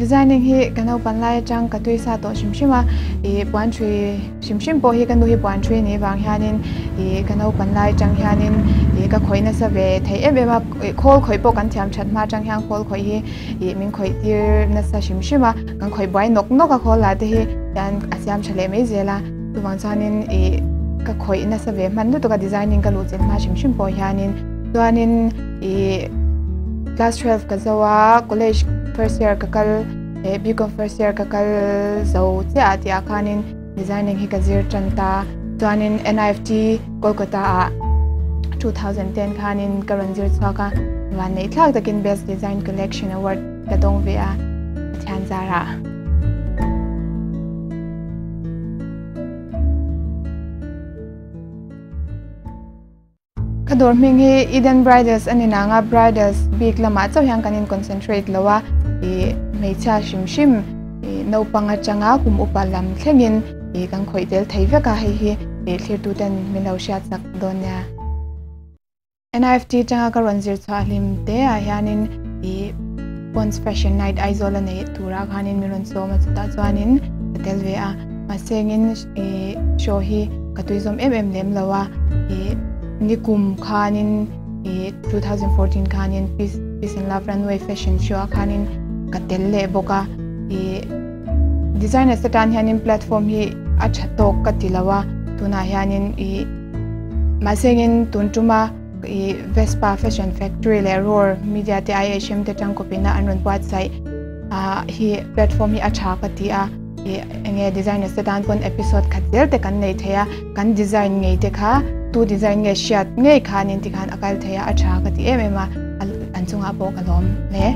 Designing hi ka naupan lai atang ka tui sa tawh hrim hrim a, ih puan thui hrim hrim pawh hi ka nu hi puan thui anih vang hianin ih ka naupan lai atang hianin ih ka khawih nasa ve thei em em a, ih khawl khawih pawh kan thiam that hma atang hian khawl khawih hi ih min khawih tir nasa hrim hrim a, kan khawih buai nawk nawk a khawl lah te hi hian a siam tha leh mai zel a, chuvang chuanin ih ka khawih nasa ve hman lutuk a designing ka luh chelh hma hrim hrim pawh hianin chuanin ih class 12 ka zo a college first year ka kal eh bcom first year ka kal zo chiah a tih ah khanin designing hi ka zir tan ta chuanin NIFT Kolkata ah 2010 khanin ka rawn zir chhuak a van neih thlak takin best design collection award ka dawng ve a Pathian zarah. Ka dawr hming hi Eden Bridals a ni nang a, bridals bik lamah chauh hian kan in concentrate lo a, ih hmeichhia hrim hrim ih naupang atanga kum upa lam thlengin ih kan khawih tel thei vek a, hei hi ih thlirtu ten min lo hriat chak dawn nia. NIFT atanga ka rawn zir chhuah hlim te ah hianin ih Ponds Fashion Night Aizawl a neih turah khanin min rawn sawm a, chutah chuanin ka tel ve a. Mahse engin ih show hi ka tui zawm em em lem lo a, ih nikum khanin ih 2014 khanin Peace Peace and Love Runway Fashion Show ah khanin ka tel leh bawk a, ih designers te tan hianin platform hi a tha tawk ka ti lo a, tunah hianin ih mahse engin tun tuma ih Vespa Fashion Factory leh Roar Media te IHM te tangkawpina an rawn buatsaih ah hi platform hi a tha ka ti a. Ih enge designers te tan pawn episode khat zel te kan nei thei a, kan design ngei te kha tu design nge hriat ngei khanin tikhan a kal thei a, a tha ka ti em em a, an chungah pawh ka lawm hle.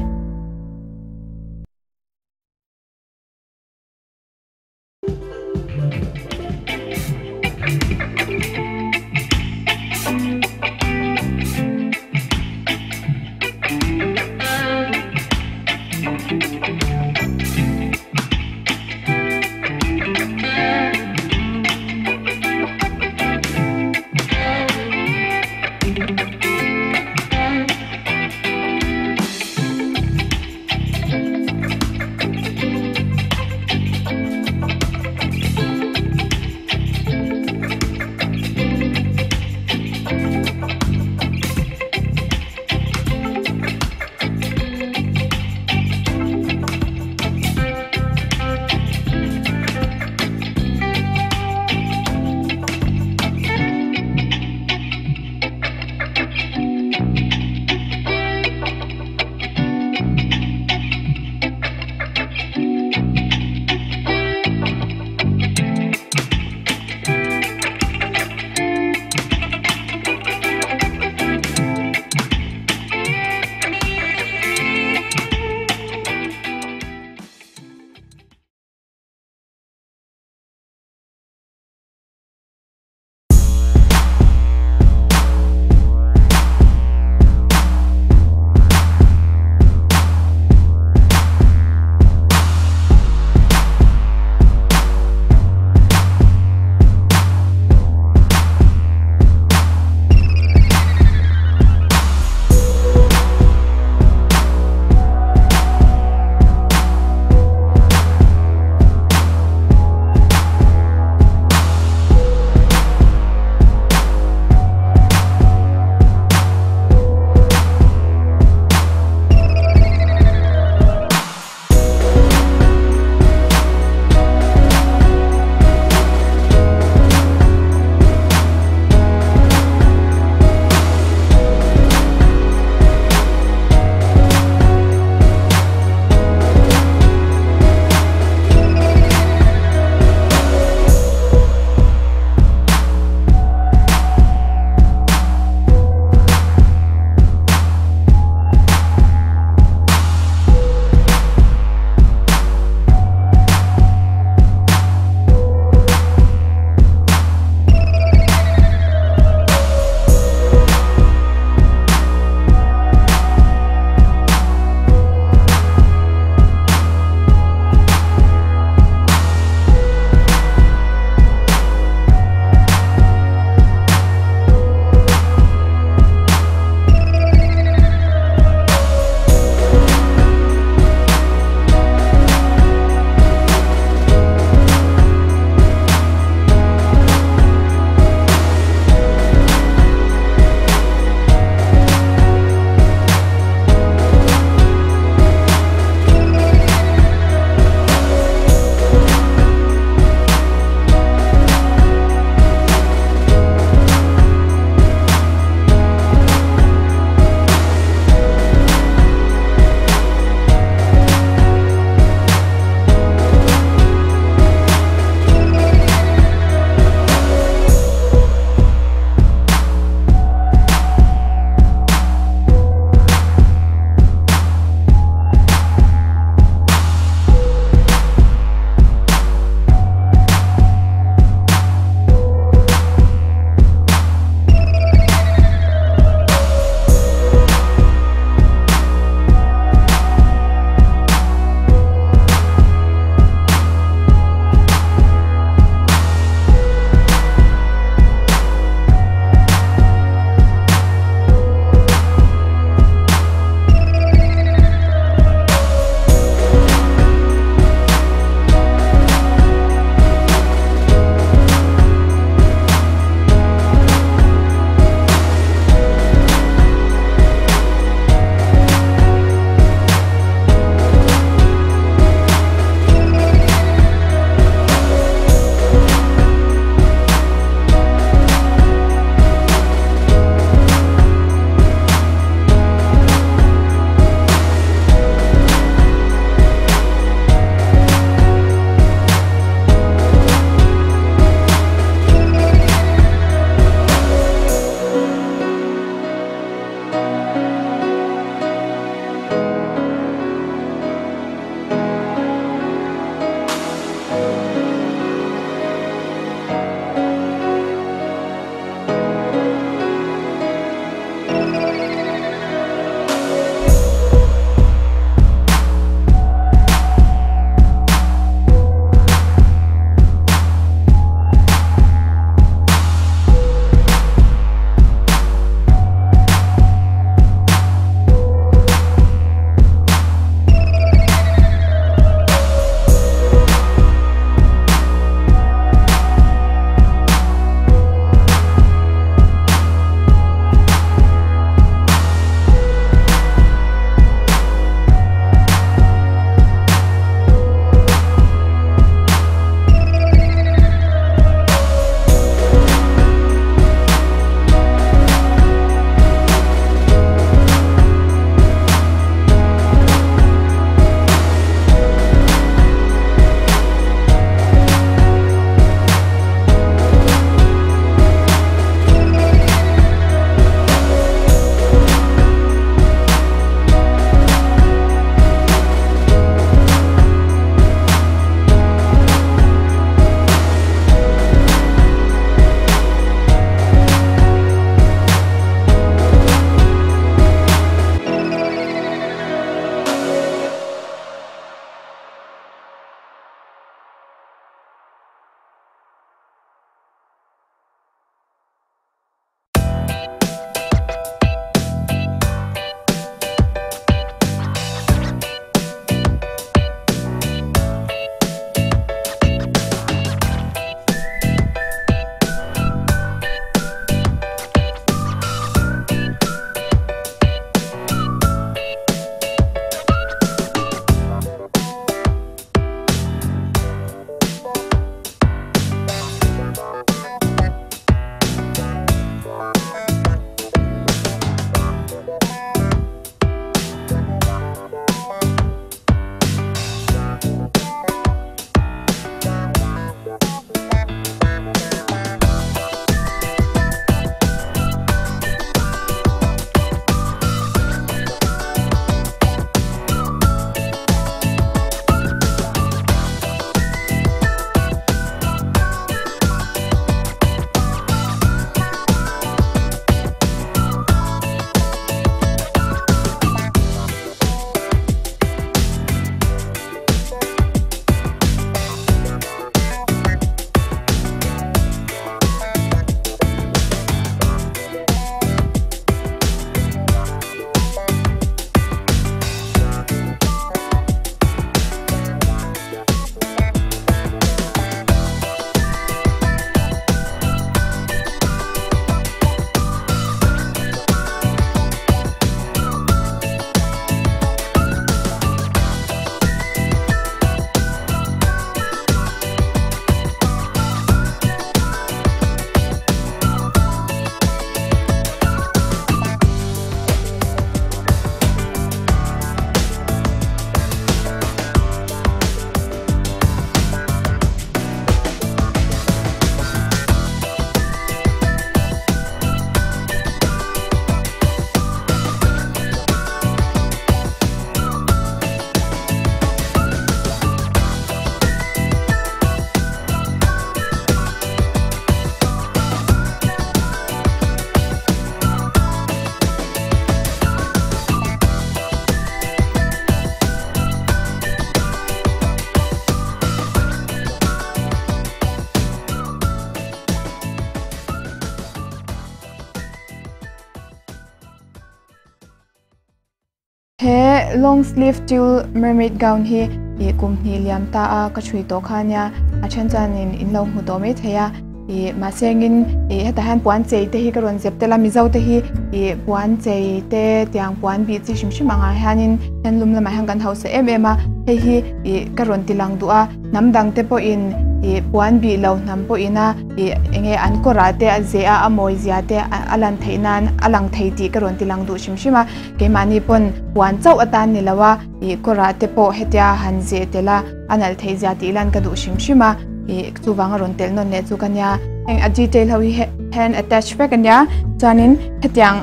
long sleeve tulle mermaid gown hi ih kum hnih liam ta a ka chhui tawh kha ania a then chuanin in lo hmu tawh maithei a ih mahse engin ih hetah hian puan chei te hi ka rawn zep tel a mizo te hi ih puan chei te tiang puan bih chi hrim hrim angah hianin handloom lamah hian kan hausa em em a hei hi ih ka rawn ti lang duh a hnam dang te pawhin ih puan bih lo hnam pawhin a ih enge an kawrah te a zeh a a mawi zia te a lan theih nan a lang thei tih ka rawn ti lang duh hrim hrim a keimahni pawn puan chauh atan ni lo a ih kawrah te pawh hetia han zeh tel a a nalh theih zia tih lan ka duh hrim hrim a ih chuvang a rawn telh nawn leh chu ka nia heng a detail ho hi hand attach vek a nia chuanin hetiang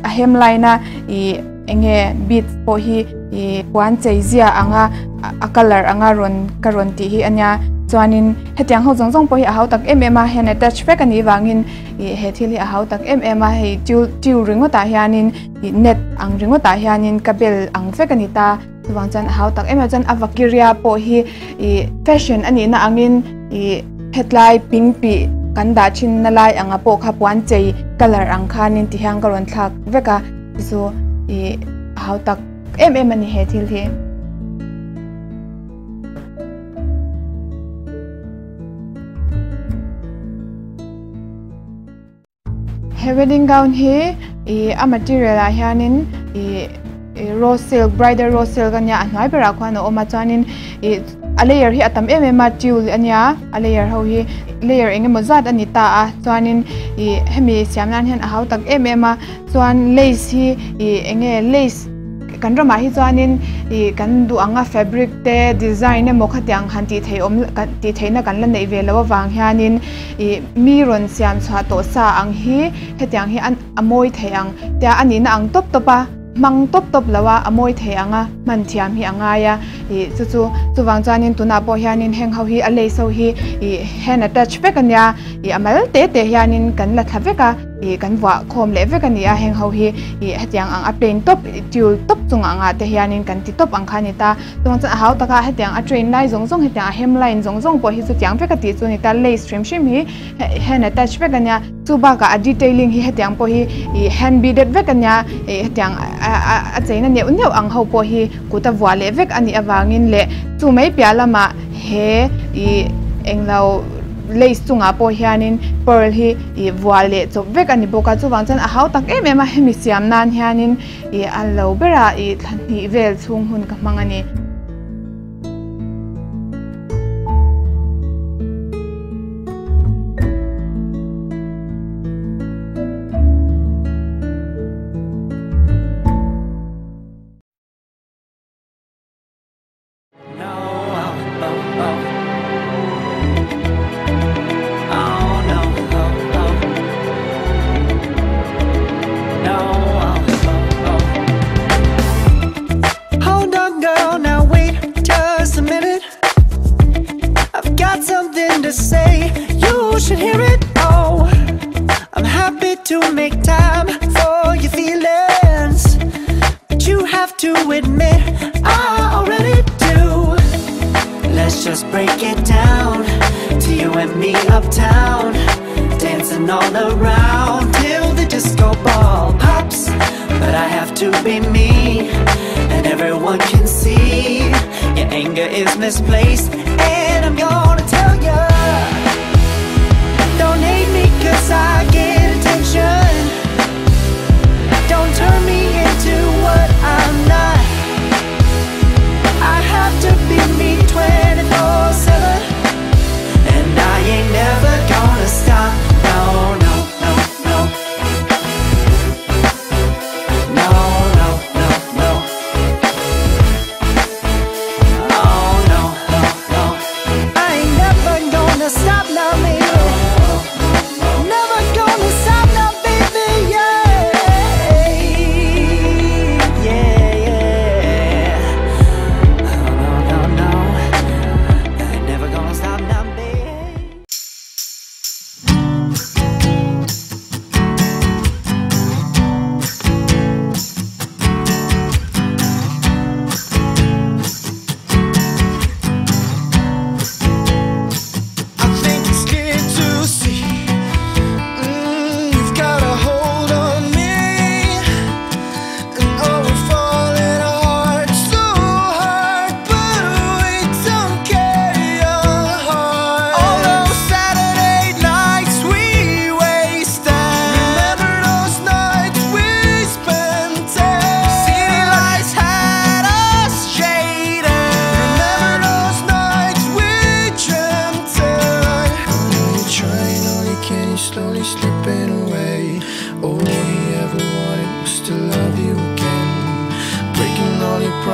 a hem line a ih enge beads pawh hi ih puan chei zia anga a colour anga rawn ka rawn tih hi a nia chuanin hetiang ho zawng zawng pawh hi a hau tak em em a hand attach vek a nih vangin ih he thil hi a hau tak em em a hei tiu tiu ringawt ah hianin ih net ang ringawt ah hianin ka bel ang vek a ni ta. Chuvang chuan a hau tak em em chuan a vakiria pawh hi ih fashion a nihna angin ih hetlai ping pih kan dah thin na lai anga pawh kha puan chei colour ang khanin ti hian ka rawn thlak vek a chu ih a hau tak em em a ni he thil hi. He wedding gown hi ih a material ah hianin ih rose silk bridal rose silk ania a hnuai berah khuan a awm a chuanin ih a layer hi a tam em em a tiul ania a layer ho hi layer eng emaw zat a ni ta a chuanin ih hemi siam nan hian a hau tak em em a chuan lace hi ih eng nge lace Kan ramah hi chuanin ih kan duh anga fabric te design emaw khatiang han tih theih awm tih theihna kan la neih ve loh avang hianin ih mi rawn siam chhuah tawh sa ang hi hetiang hi a mawi thei ang tia a nihna ang tawp tawp a hmang tawp tawp lo a a mawi thei ang a hman thiam hi a ngai a ih chu chu chuvang chuanin tunah pawh hianin heng ho hi a lace ho hi ih hand attach vek a nia ih a mal te te hianin kan la thla vek a. Ih kan vuah khawm leh vek a ni a, heng ho hi ih hetiang ang a plain tawp tiul tawp chung angah te hianin kan ti tawp ang kha a ni ta. Chuvang chuan a hau taka hetiang a train lai zawng zawng hetiang a hem line zawng zawng pawh hi chutiang vek a tih chu a ni ta, lace hrim hrim hi hand attach vek a nia, chu bakah a detailing hi hetiang pawh hi ih hand beaded vek a nia, ih hetiang a cheina neuh neuh ang ho pawh hi kut a vuah leh vek a nih avangin leh chu mai piah lamah he ih englo lace chungah pawh hianin pearl hi ih vuah leh chawp vek a ni bawk a chuvang chuan a hau tak em em a hemi siam nan hianin ih a lo berah ih thla hnih vel chhung hun ka hmang a ni.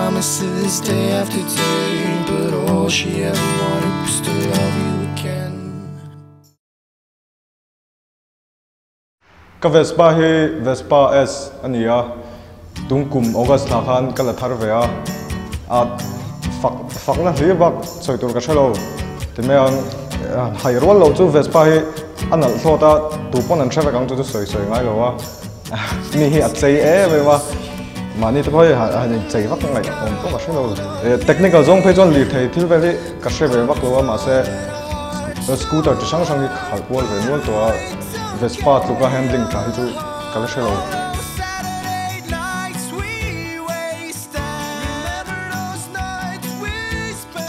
promises day after day But all she ever wanted was to love you again. Ka Vespa hi Vespa S a ni a, tung kum August thla khan ka la thar ve a, a fak fakna hlir bak sawi tur ka hre lo. Ti mai ang, hai rual loh chu Vespa hi a nalh hlawt a, tu pawn an hre vek ang chu chu sawi sawi ngai lo a, mi hi a chei em em a, mahni te pawh hi han inchei vak ngaih awm pawh ka hre lo. Technical zawng phei chuan lirthei thil vel hi ka hre ve vak lo a, mahse scooter chi hrang hrang hi ka khalh kual ve nual tawh a, Vespa tluka handling tha hi chu ka la hre lo.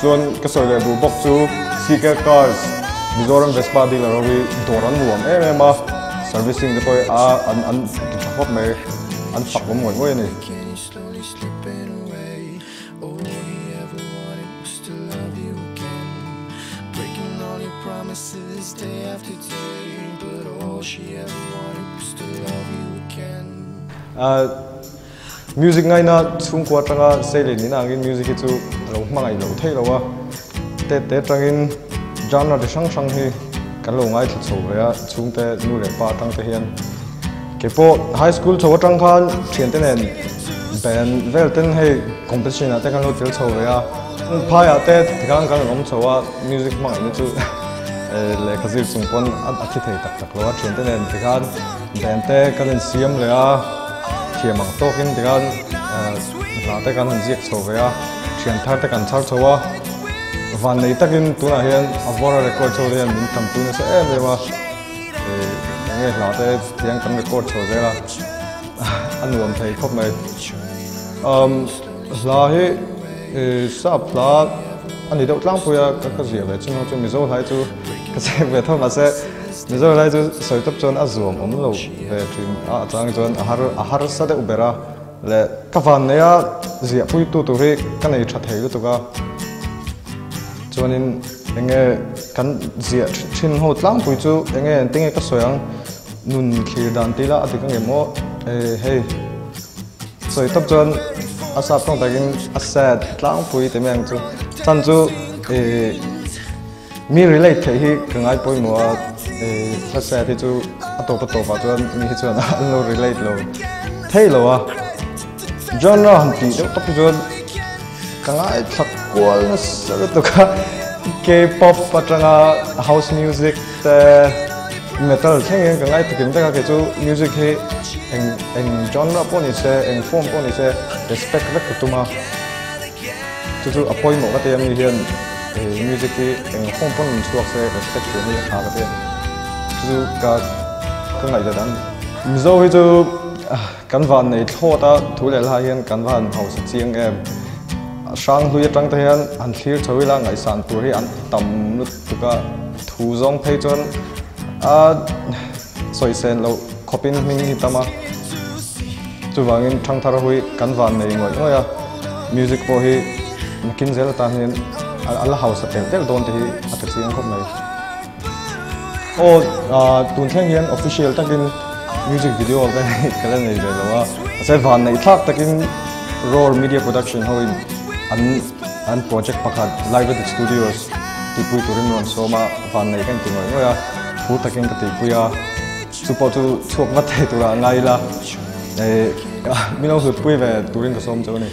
Chuan ka sawi leh duh bawk chu CK Cars Mizoram Vespa dealer ho hi dawr an nuam em em a, servicing te pawh hi a an an ti tha khawp mai, an fak awm ngawih ngawih a ni. Music ngaina chhungkua atanga sei leh nihna angin music hi chu a lo hmangaih loh theih lo a, tet te atangin genre chi hrang hrang hi kan lo ngaithla chho ve a, chhungte nu leh pa atang te hian. Keipawh high school chho atang khan thiante nen band vel ten hei competition ah te kan lo tel chho ve a, phaiah te tikhan kan rawn awm chho a, music hmangaihna chu lehkha zir chung pawn a thi thei tak tak lo a, thiante nen tikhan band te kan insiam leh a, thiam ang tawkin tikhan hla te kan han ziak chho ve a, thian thar te kan chhar chho a, vannei takin tunah hian Avora record chho te hian min tanpui nasa em em a. Enge hla te tiang kan record chho zel a, a nuam thei khawp mai. Hla hi sap hla a ni deuh tlangpui a, ka ziah ve chin ho chu Mizo hla hi chu ka chek ve tho mahse Mizo hla hi chu sawi tawp chuan a zuam awm lo ve thin a, a chang chuan a har a harsa deuh ber a leh ka van nei a ziah pui tu tur hi ka nei tha thei lutuk a chuanin Enge kan ziah thin ho tlangpui chu enge engtinge ka sawi ang nun thlir dan tih la a dik angem aw hei sawi tawp chuan a sap tawng takin a sad tlangpui ti mai ang chu chan chu ih mi relate theih hi ka ngai pawimawh a ih hla sad hi chu a tawp a tawpah chuan mi hi chuan an lo relate lo thei lo a genre han tih deuh tak hi chuan. Ka ngaithla kual nasa lutuk a, K-pop atanga house music te metal thleng hian ka ngaithla kim vek a, kei chu music hi eng eng genre pawh ni se eng form pawh ni se respect vek ka tum a, chu chu a pawimawh ka ti a mi hian music hi eng form pawn rawn chhuak se respect thiam hi a tha ka ti a, chu chu ka ka ngaihdan a ni. Mizo hi chu. Kan van nei thlawt a, thu leh hla hian kan va han hausa chiang em. Hrang hlui atang te hian han thlir chho ila ngaihsan tur hi an tam lutuk a, thu zawng phei chuan a sawisel loh khawpin hming hi tam a. Chuvangin thangthar hui kan van nei ngawih ngawih a, music pawh hi nakin zel atan hian a la hausa telh telh dawn te hi a ta chiang khawp mai. Aw tun thleng hian official takin music video ka nei ka la nei ve lo a, mahse vanneih thlak takin Roar Media Production ho in an an project pakhat Live at the Studios tihpui turin rawn sawm a, vanneih ka inti ngawih ngawih a, phur takin ka tihpui a, chu pawh chu chhuak vat thei turah a ngai ila, min lo hlutpui ve turin ka sawm chauh a ni.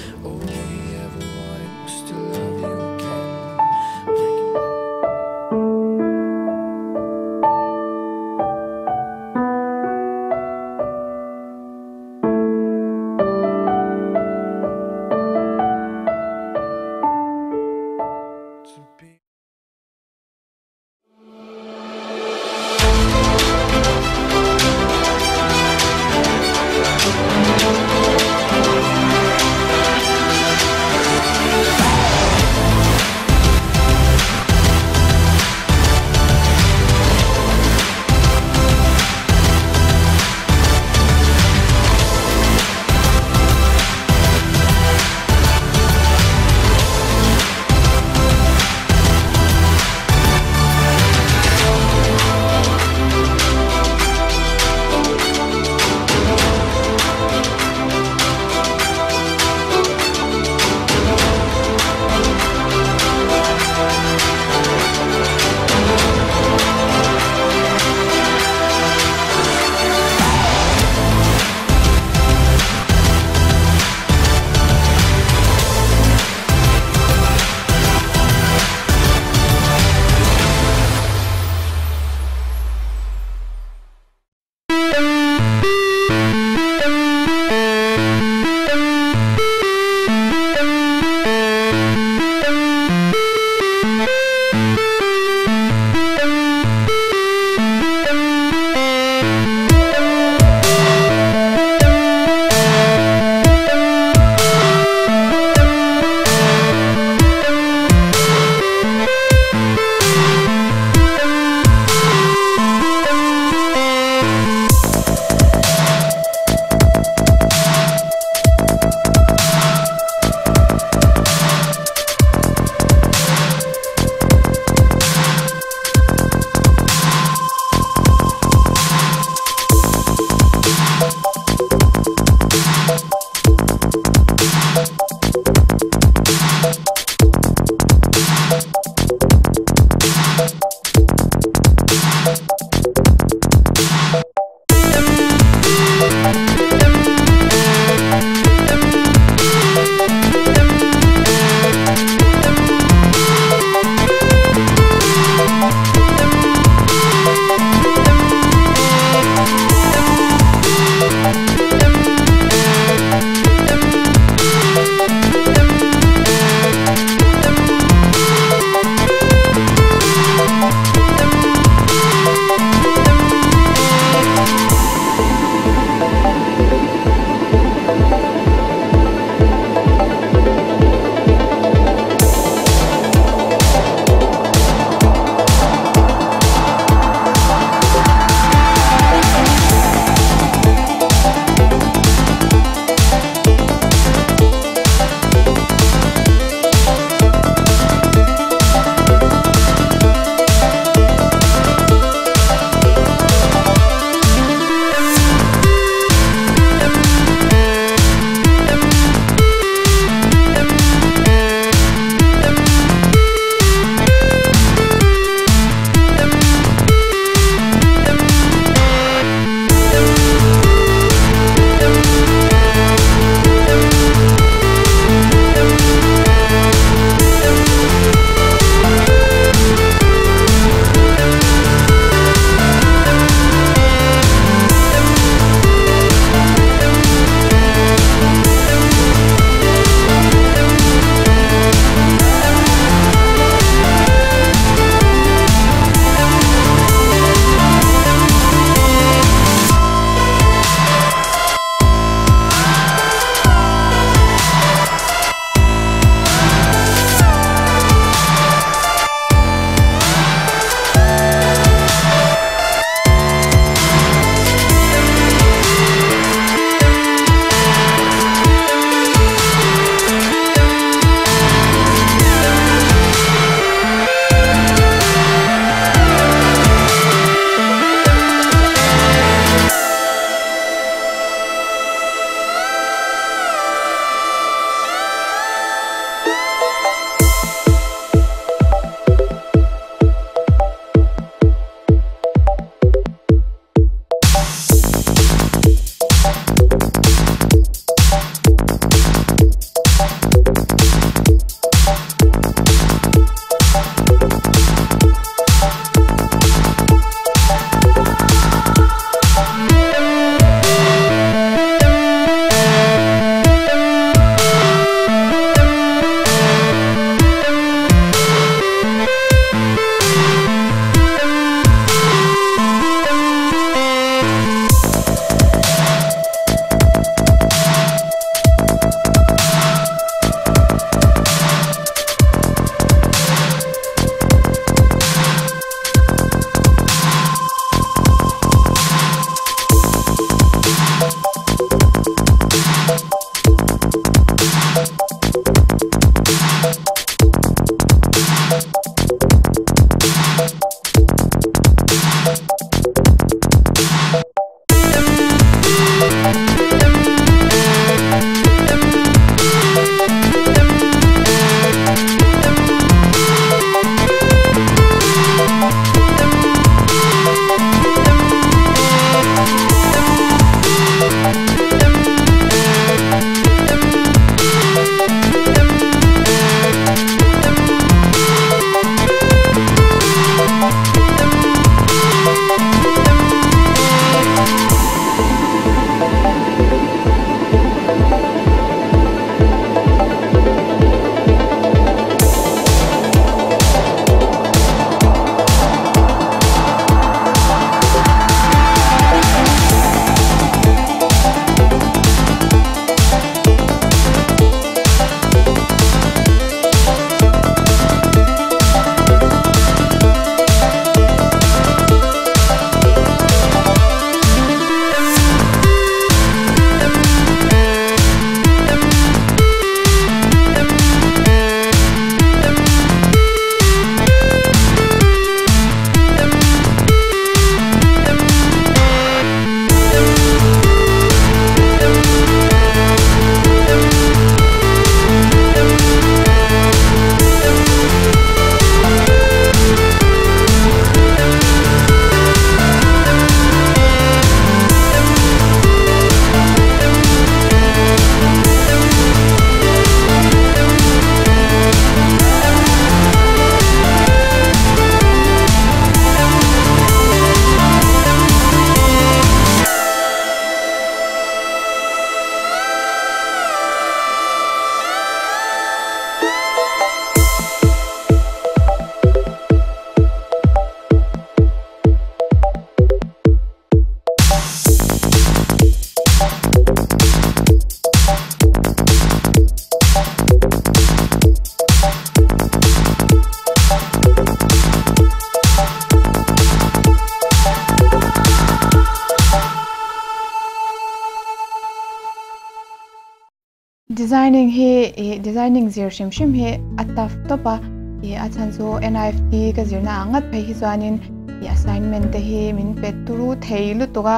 Designing hi ih designing zir hrim hrim hi a tough tawp a, ih a chhan chu NIFT ka zirna ah ngat phei hi chuanin ih assignment te hi min pe turu thei lutuk a,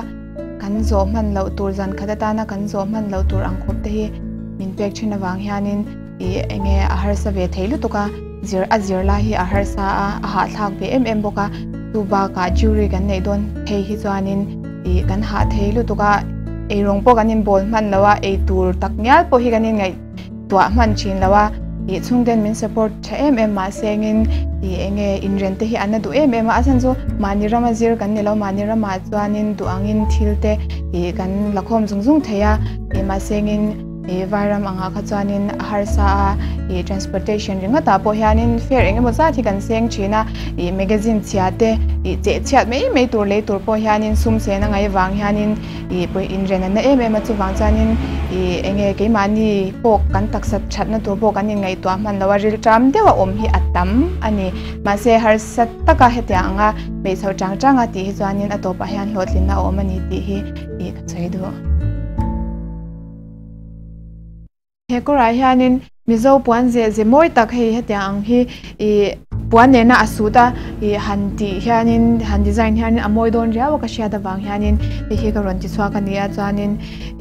kan zawh hman loh tur zan khat atana kan zawh hman loh tur ang khawp te hi min pek thin avang hianin ih enge a harsa ve thei lutuk a, zir a zir lai hi a harsa a, a hahthlak ve em em bawk a, chu bakah jury kan neih dawn phei hi chuanin ih kan hah thei lutuk a, eirawng pawh kan inbawl hman lo a, eitur tak ngial pawh hi kan inngaihtuah hman thin lo a, ih chhungten min support tha em em mahse engin ih enge inren te hi an la duh em em a, a chhan chu mahni rama zir kan ni lo, mahni ramah chuanin duh angin thil te ih kan la khawm zung zung thei a, ih mahse engin Ih vairam angah kha chuanin a harsa a, ih transportation ringawtah pawh hianin fare eng emaw zat hi kan seng thin a, ih magazine chhia te ih cheh chhiat mai mai tur lei tur pawh hianin sum sen a ngaih vang hianin ih pawih inren an na em em a, chuvang chuanin ih eng nge keimahni pawh kan taksa thatna tur pawh kan inngaihtuah hman lo a, rilṭam deuh a awm hi a tam a ni. Mahse harsa taka hetiang anga hmeichho chang changa tih hi chuanin a tawpah hian hlawhtlinna a awm a ni tih hi ih ka sawi duh. He kawrah hianin Mizo puan zeh ze mawi tak hei hetiang ang hi ih puan nena a sut a ih han tih hianin han design hianin a mawi dawn riau a ka hriat avang hianin hei hi ka rawn ti chhuak a ni a chuanin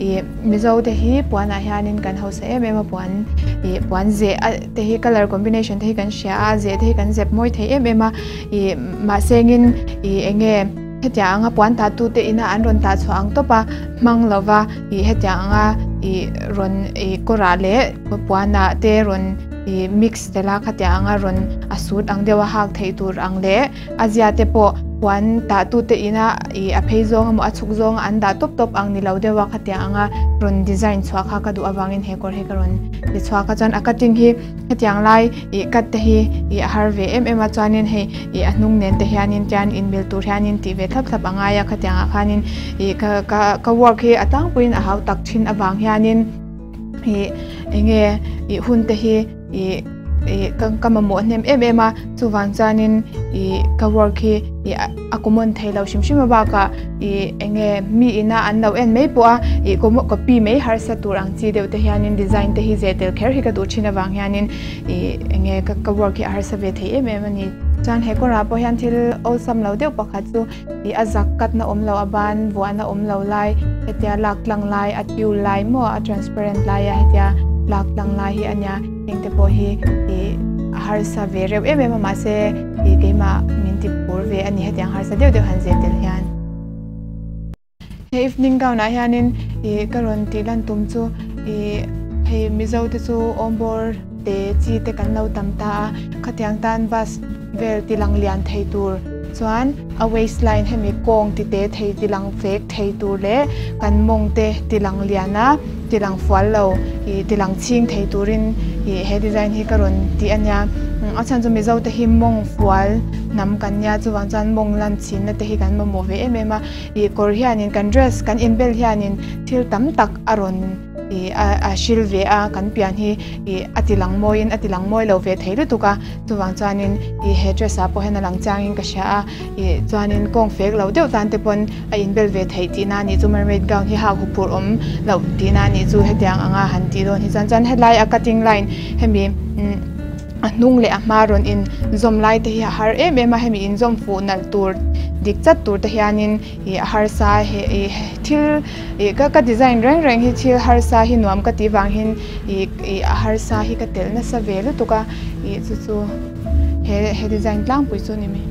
ih Mizo te hi puanah hianin kan hausa em em a puan ih puan zeh a te hi colour combination te hi kan hria a zeh te hi kan zep mawi thei em em a ih mahse engin ih eng nge. Hetiang anga puan tahtute ina an rawn tah chhuah ang tawp a, hmang lova ih hetiang anga ih rawn ih kawrah leh puanah te rawn ih mix tel a, khatiang anga rawn a sut ang deuh a hak theih tur ang leh a zia te pawh puan tahtute ina ih a phei zawng emaw a chhuk zawng an dah tawp tawp ang ni lo deuh a, khatiang anga rawn design chhuah kha ka duh avangin he kawr hi ka rawn ti chhuak a, chuan a cutting hi Hetiang lai ih cut te hi ih a har ve em em a chuanin hei ih a hnung nen te hianin tian inmil tur hianin tih ve thlap thlap a ngai a khatiang ah khanin ih ka ka ka work hi a tlangpuiin a hau tak thin avang hianin ih eng nge ih hun te hi ih ih ka ka mamawh hnem em em a chuvang chuanin ih ka work hi ih a common thei lo hrim hrim a bakah ih eng nge mi ina an lo en mai pawh a ih copy mai harsa tur ang chi deuh te hianin design te hi zeh tel kher hi ka duh thin avang hianin ih eng nge ka ka work hi a harsa ve thei em em a ni. Chuan he kawrah pawh hian thil awlsam lo deuh pakhat chu ih a zak katna awm lo a ban vuahna awm lo lai hetia lak tlang lai a tiul lai maw a transparent lai a hetia lak tlang lai hi a nia heng te pawh hi ih a harsa ve reuh em em a mahse Ih keimah min ti phur ve a ni hetiang harsa deuh deuh han zir tel hian. He evening gown ah hianin ih ka rawn tih lan tum chu ih hei Mizo te chu awmbawr te chi te kan lo tam ta a, khatiang tan bus vel ti lang lian thei tur chuan a waist line hemi kawng ti te thei ti lang fek thei tur leh kan mawng te ti lang lian a ti lang fual lo ih ti lang chhing thei turin ih he design hi ka rawn tih a nia a chhan chu Mizo te hi mawng fual hnam kan nia chuvang chuan mawng lan chhinna te hi kan mamawh ve em em a ih kawr hianin kan dress kan inbel hianin thil tam tak a rawn ih a a hril ve a kan pian hi ih a ti lang mawiin a ti lang mawi lo ve thei lutuk a chuvang chuanin ih he dress ah pawh hian a lang chiangin ka hria a ih chuanin kawng fek lo deuh tan te pawn a inbel ve theih tihna a nih chu mermaid gown hi hak huphurh awm loh tihna a nih chu hetiang anga han tih dawn hi chuan chuan helai a cutting line hemi a hnung leh a hma rawn in zawm lai te hi a har em em a hemi inzawm fuh nalh tur dik chat tur te hianin ih a harsa he ih thil ih ka ka design reng reng hi thil harsa hi nuam ka tih vang hian ih ih a harsa hi ka telh nasa ve lutuk a ih chu chu he he design tlangpui chu a ni mai.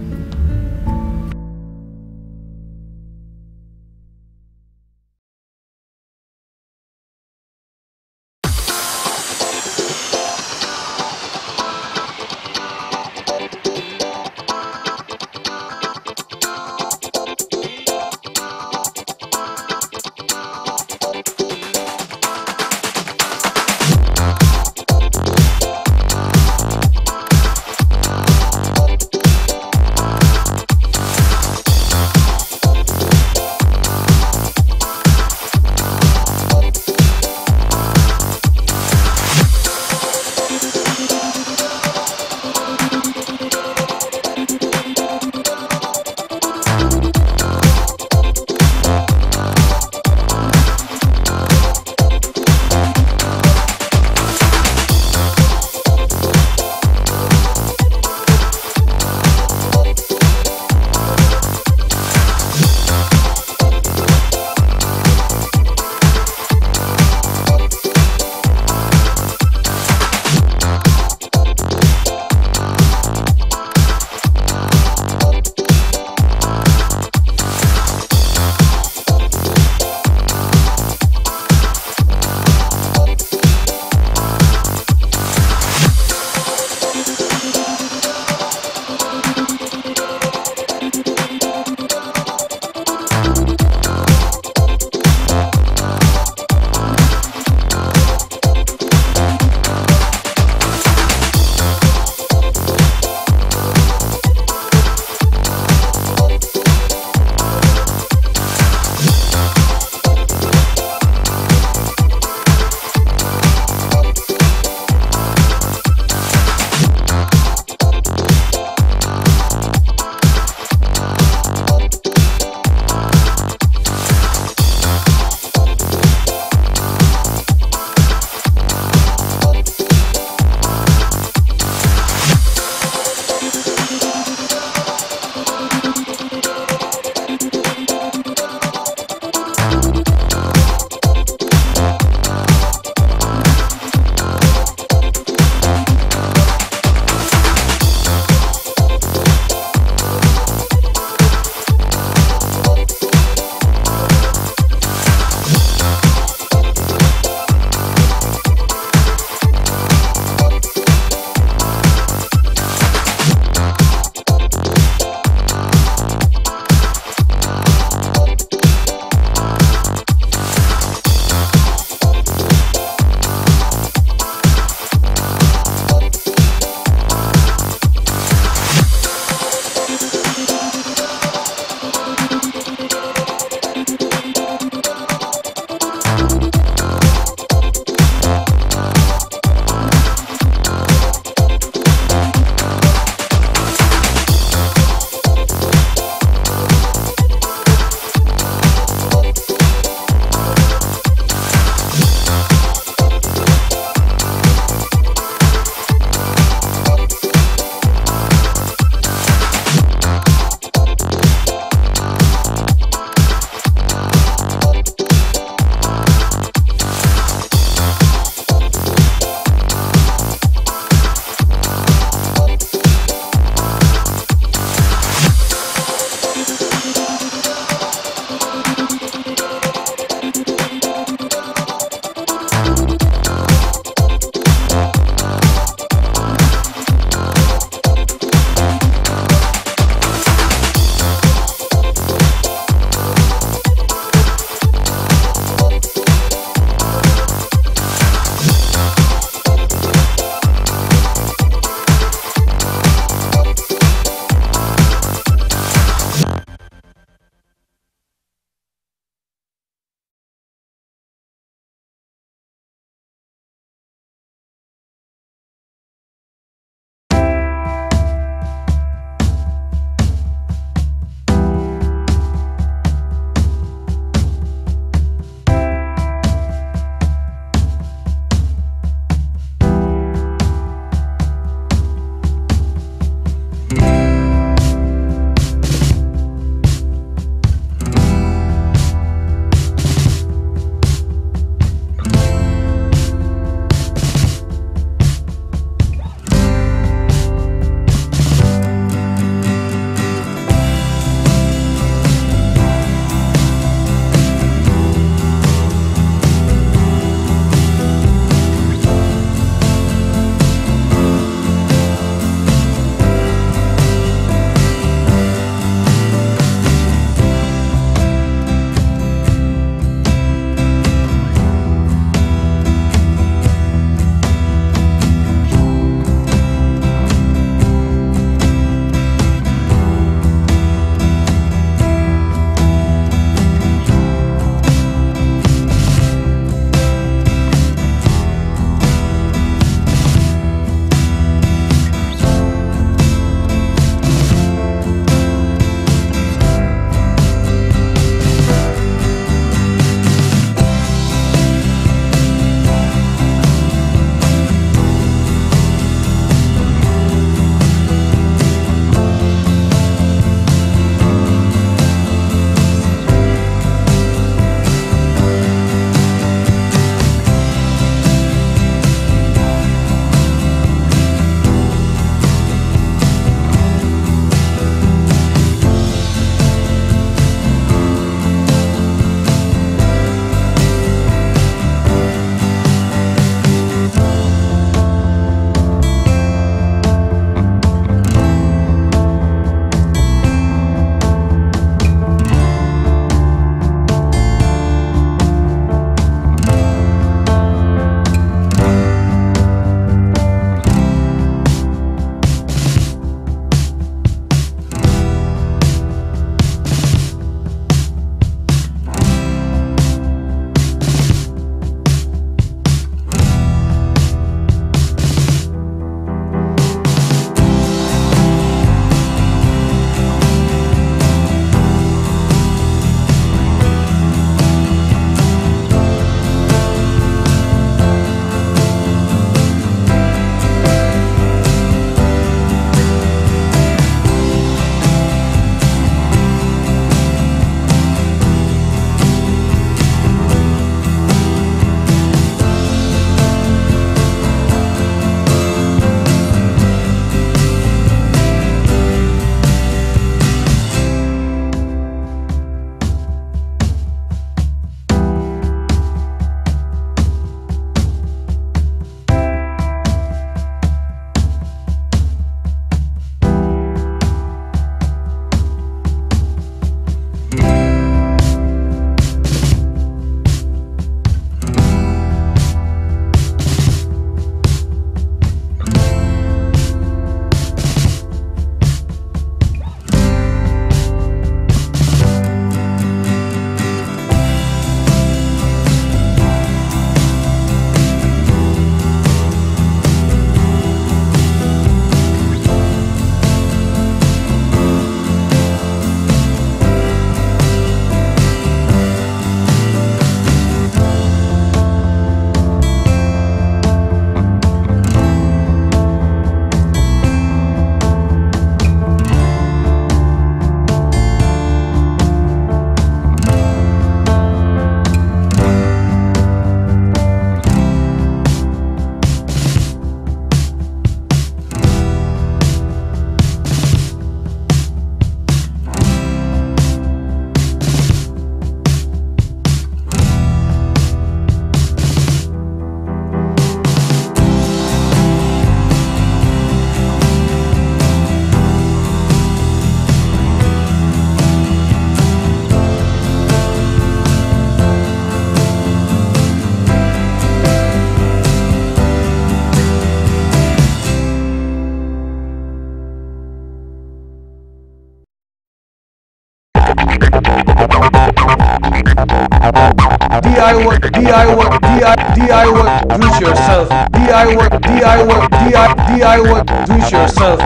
DIY DIY DI DIY do it yourself DIY DIY DI DIY do it yourself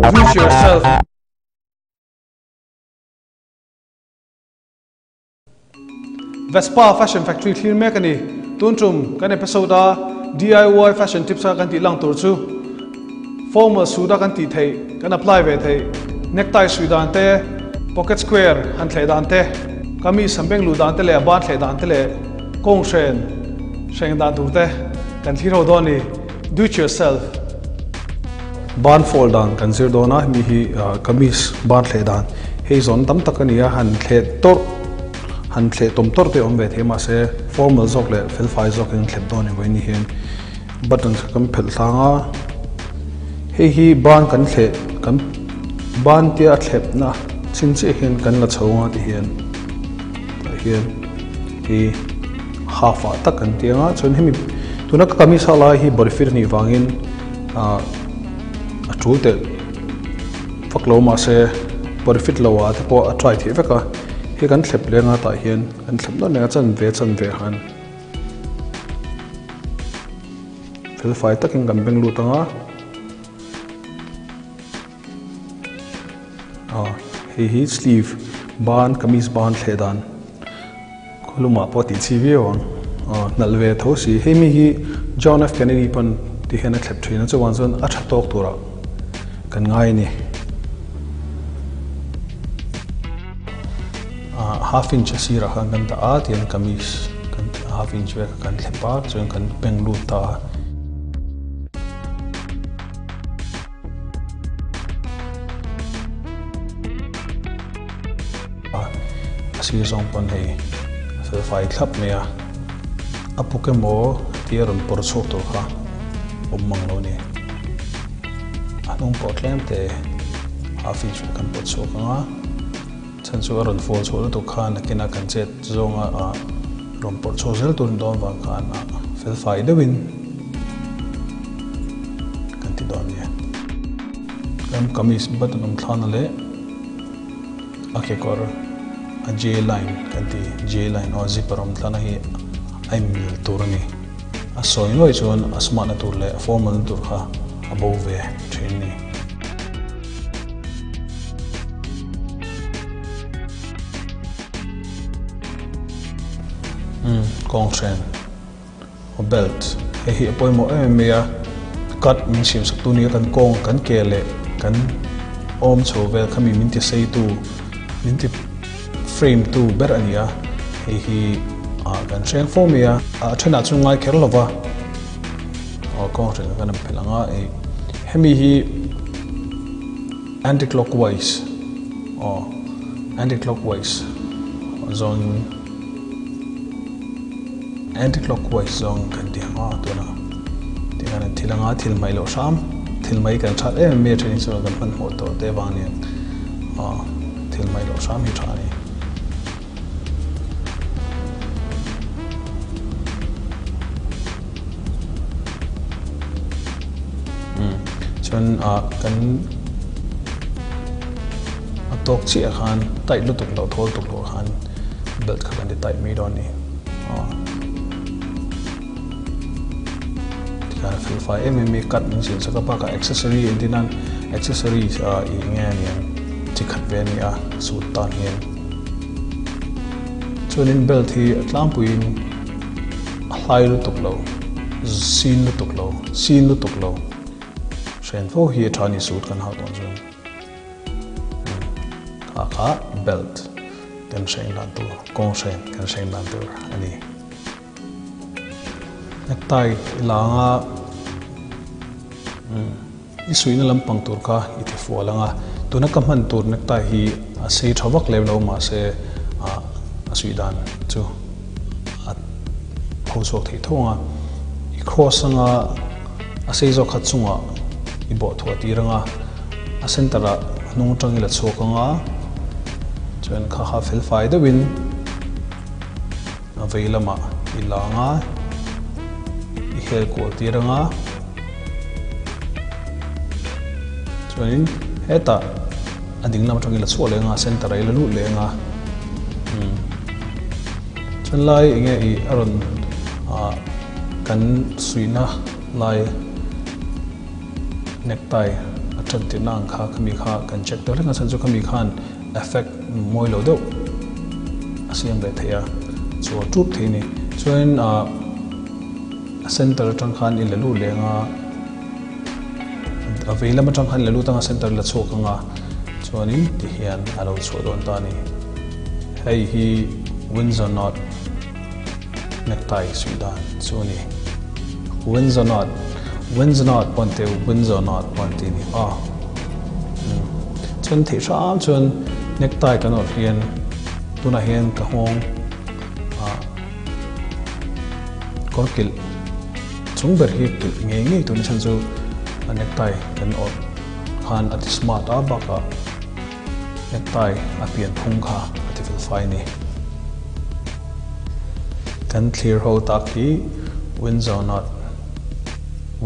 do it yourself. Vespa Fashion Factory thlir mek a ni. Tun tum kan episode a DIY fashion tips a kan tih lang tur chu formal suit a kan tih theih, kan apply ve theih, necktie suih dan te, pocket square han thleh dan te, kamis han beng luh dan te leh a ban thleh dan te leh kawng hren hreng dan tur te kan thlir ho dawn a ni. Do it yourself. Ban fold dan kan zir dawn a, hemi hi kamis ban thleh dan hei zawn tam tak a ni a, han thleh tawrh han thleh tawm tawrh te awm ve thei mahse formal zawk leh felfai zawkin thlep dawn ni vawiin hian button kha kan phelh hlang a, hei hi ban kan thleh kan ban tia a thlepna chin chiah hian kan la chho anga ti hian tah hian hi half ah tak kan ti anga chuan hemi tuna ka kamis ha lai hi body fit a nih vangin ah a tul telh vak lo mahse body fit lo ah te pawh a try theih vek a hei kan thlep leng a tah hian kan thlep nawn reng a chanve chanve han felfai takin kan beng lut ang a. Ah hei hi sleeve ban kamis ban thleh dan khawlumah pawh tih chi viau ang ah hnalh ve tho si hei mi hi John F Kennedy pawn ti hian a thlep thin a chuvang chuan a tha tawk turah kan ngai a ni ah half inch a sirah khan kan dah a tihian kamis kan half inch vel kha kan thlep a chuan kan beng lut ta a. A sir zawng pawn hei a fel fai thlap mai a, a puk emaw tia rawn pawr chhuak tur kha awm mang lo a ni. A hnung pawh tlem te half inch kan pawt chhuak ang a, chhan chu a rawn fall chhuah lutuk khan nakinah kan chet zawnga rawn pawrh chhuak zel tur dawn vang khan fel fai deuhin kan ti dawn nia. Kan kamis button awm thlana leh a kekawr a J line kan ti J line aw zipper awm thlana hi a inmil tur a ni. A sawi nuai chuan a smart na tur leh a formal na tur kha a bo ve thin a ni. Umm kawng hren aw belt hei hi a pawimawh em em mai a cut min siam sak tu nia kan kawng kan ke leh kan awm chho vel kha mi min ti sei tu min ti frame tu ber a ni a hei hi ah kan hreng fo mai a a thenah chu ngai kher lova aw kawng hren kan an phelh ang a ih hemi hi anti clockwise aw anti clockwise zawngin anti clockwise zawng kan ti ang a tuna tikhan an thil anga thil hmaih loh hram thil mai kan that em em mai a then chuan kan hmanhmawh tawh te avang nen aw thil hmaih loh hram hi tha a ni. Chuan ah kan a tawk chiah khan tight lutuk loh thawl tuk loh khan belt kha kan ti tight mai dawn a ni tikhan a fel fai em em mai cut min siam sak a bakah accessory entir nan accessories ah ih nge a niang chi khat ve a ni a suit tan hian chuanin belt hi a tlangpuiin a hlai lutuk lo, sin lutuk lo, sin lutuk lo hren fo hi a tha ni suit kan hauh dawn chuan kha kha belt kan hreng dan tur kawng hren kan hreng dan tur a ni. Necktie i la anga i suihna lampang tur kha i ti fual anga tuna ka hman tur necktie hi a sei tha vak lem lo mahse a suih dan chu a pho chhuak theih tho anga i cross anga a sei zawk kha chungah i bawh thuah tir anga a center ah hnung atang i la chhuak anga chuan kha kha fel fai deuhin A vei lamah i la anga, i hel kual tir anga, chuanin hetah a ding lam atangin la chhuah leh anga, center ah i la lut leh anga. Chuan lai enge i a rawn kan suihna lai necktie a tan tirhna ang kha khami kha kan check deuh hlek a chhan chu khami khan effect mawi lo deuh a siam ve thei a chu a tup thei a ni. Chuan a center atang khan i la lut leng a. A vei lam atang khan la lut anga center la chhuak anga chuanin tihian a lo chhuah dawn ta a ni. Hei hi Windsor knot necktie suih dan chu a ni. Windsor knot, Windsor knot pawh an ti Windsor knot pawh an ti a ni. Aw chuan theih hram chuan necktie kan awrh hian tunah hian ka nghawng ah kawr kilh Chung ber hi kilh ngei ngei tuna chhan chu a necktie kan awrh khan a ti smart a bakah necktie a pian phung kha a ti fel fai a ni. Kan thlir ho tak hi Windsor knot,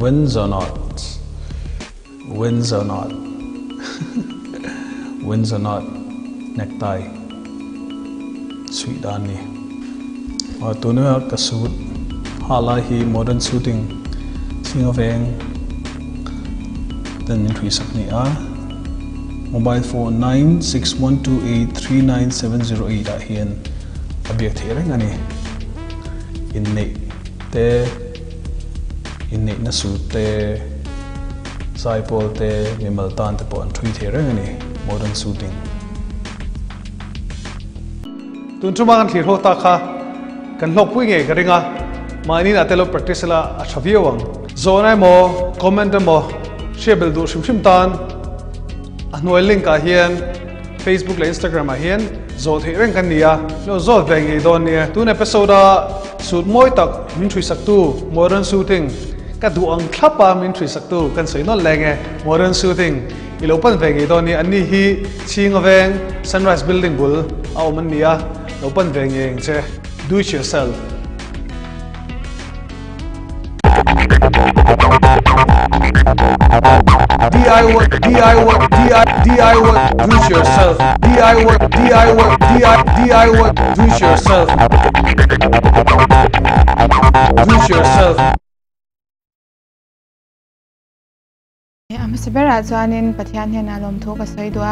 Windsor knot, Windsor knot, Windsor knot necktie suih dan ni. Tuna ka suit ha lai hi modern suiting chhinga veng ten min hruisak ni a. Mobile phone 9612839708 ah hian a biak theih reng a ni. Inneih te. Inneihna suit te, zaipawl te, mimal tan te pawh an thui thei reng a ni, modern suiting. Tun chuma kan thlir ho tak kha kan hlawkpui ngei ka ring a, mahni inah te lo practice ila a tha viau ang. Zawhna emaw, comment emaw hriat belh duh hrim hrim tan a hnuai link ah hian Facebook leh Instagram ah hian zawh theih reng kan ni a, lo zawt ve ngei dawn nia. Tun episode a suit mawi tak min thuisaktu Modern Suiting ka duh ang thlap a min thuisaktu kan sawi nawlh leng e. Modern Suiting i lo pan ve ngei dawn nia. Anni hi Chhinga Veng Sunrise Building bul a awm an ni a, lo pan ve ngei ang che. Do it yourself. DIY DIY DIY DIY do it yourself DIY DIY DIY DIY do it yourself do it yourself. A hmasa berah chuanin Pathian hian a lawmthu ka sawi duh a,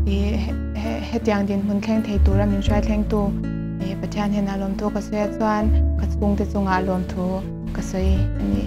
ih hetiang dinhmun thleng thei tura min hruai thlengtu Pathian hian a lawmthu ka sawi a chuan ka chhungte chungah lawmthu ka sawi a ni.